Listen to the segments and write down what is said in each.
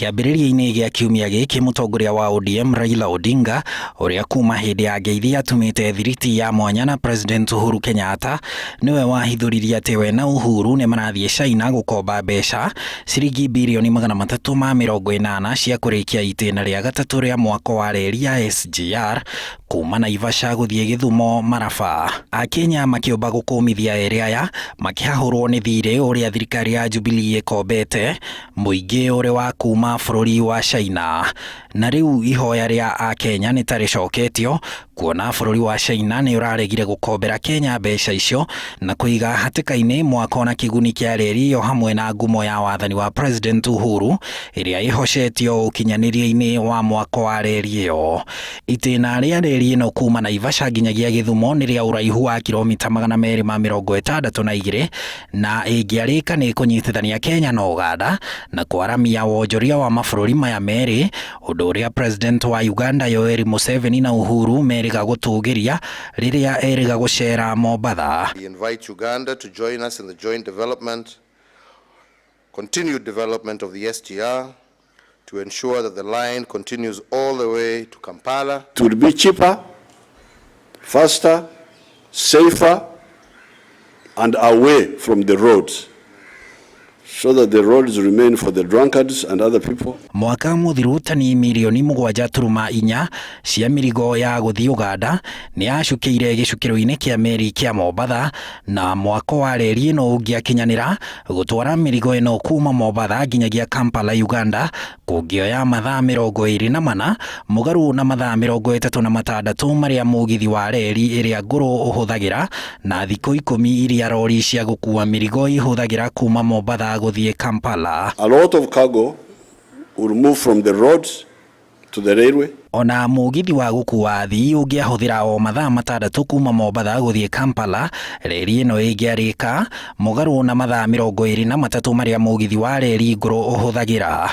Kĩambĩrĩria-inĩ gĩa kiumia gĩkĩ, mũtongoria wa ODM Raila Odinga, ũrĩa kuma hĩndĩ ya ngeithi atumĩte thiriti ya mwanya na President Uhuru Kenyatta, nĩwe wahithũririe atĩ we na Uhuru nĩ marathiĩ China gũkomba mbeca ciringi birioni 380 cia kũrĩkia itĩna rĩa gatatũ rĩa mwako wa reri ya SGR kuma Naivasha gũthiĩ Gĩthumo Maraba. Akenya makĩũmba gũkũmithia erĩ aya makĩhahũrwo nĩ thirĩ ũrĩa thirikari ya Jubilee ĩkombete mũingĩ ũrĩ wa kuma bũrũri wa China. Na rĩu ihoya rĩa Akenya nĩ ta rĩcoketio kuona bũrũri wa China nĩ ũraregire gũkombera Kenya mbeca icio na kũiga hatĩka-inĩ mwako na kĩguni kĩa reri ĩyo hamwe na ngumo ya wathani wa President Uhuru ĩrĩa ĩhocetio ũkinyanĩria-inĩ wa mwako wa reri ĩyo. Itĩna rĩa reri ĩno kuma Naivasha nginyagia Gĩthumo nĩ rĩa ũraihu wa kilomita 262 na ĩngĩarĩka nĩ ĩkũnyitithania Kenya na Uganda na kwaramia wonjoria wa mabũrũri maya merĩ, ũndũ ũrĩa President wa Uganda Yoweri Museveni na Uhuru merĩga gũtũgĩria rĩrĩa erĩga gũcera Mombatha. We invite Uganda to join us in the joint development, continued development of the SGR to ensure that the line continues all the way to Kampala. It will be cheaper, faster, safer, and away from the roads, so that the roads remain for the drunkards and other people. Mwaka mũthiru tani mirioni 7.4 cia mĩrigo ya gũthiĩ Uganda nĩ yacukĩire gĩcukĩro-inĩ kĩa meri kĩa Mombatha, na mwako wa reri ĩno ũngĩakinyanĩra gũtwara mĩrigo ĩno kuma Mombatha nginyagia Kampala, Uganda kũngĩoya mathaa 24 mũgarũ na mathaa 36 marĩa mũgithi wa reri ĩrĩa ngũrũ ũhũthagĩra na thikũ 10 iria rori cia gũkua mĩrigo ihũthagĩra kuma Mombatha gũthiĩ Kampala. A lot of cargo will move from the roads to the railway. Ona mũgithi wa gũkua athii ũngĩahũthĩra o mathaa 6 kuma Mombatha gũthiĩ Kampala, reri ĩno ĩngĩarĩka mũgarũ na mathaa 23 marĩa mũgithi wa reri ngũrũ ũhũthagĩra.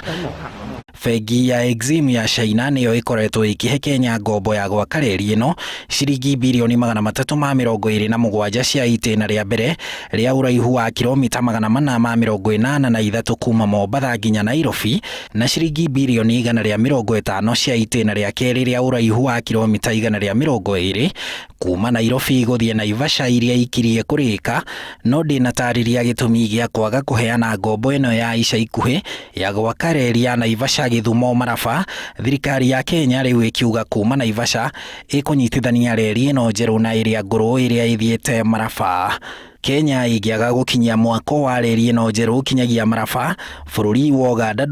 Bengi ya Exim ya China nĩyo ĩkoretwo ĩkĩhe Kenya ngombo ya gwaka reri ĩno ciringi birioni 327 cia itĩna rĩa mbere rĩa ũraihu wa kilomita 483 kuma Mombatha nginya Nairobi na ciringi birioni 150 cia itĩna rĩa kerĩ rĩa ũraihu wa kilomita 120 kuma Nairobi gũthiĩ Naivasha iria ikirie kũrĩka, no ndĩnatarĩria gĩtũmi gĩa kwaga kũheana ngombo ĩno ya ica ikuhĩ ya gwaka reri ya Naivasha Gĩthumo Maraba. Thirikari ya Kenya rĩu ĩkiuga kuma Naivasha ĩkũnyitithania reri ĩno njerũ na ĩrĩa ngũrũ ĩrĩa ĩthiĩte Maraba. Kenya ĩngĩaga gũkinyia mwako wa reri ĩno njerũ kinyagia Maraba, bũrũri wa Uganda.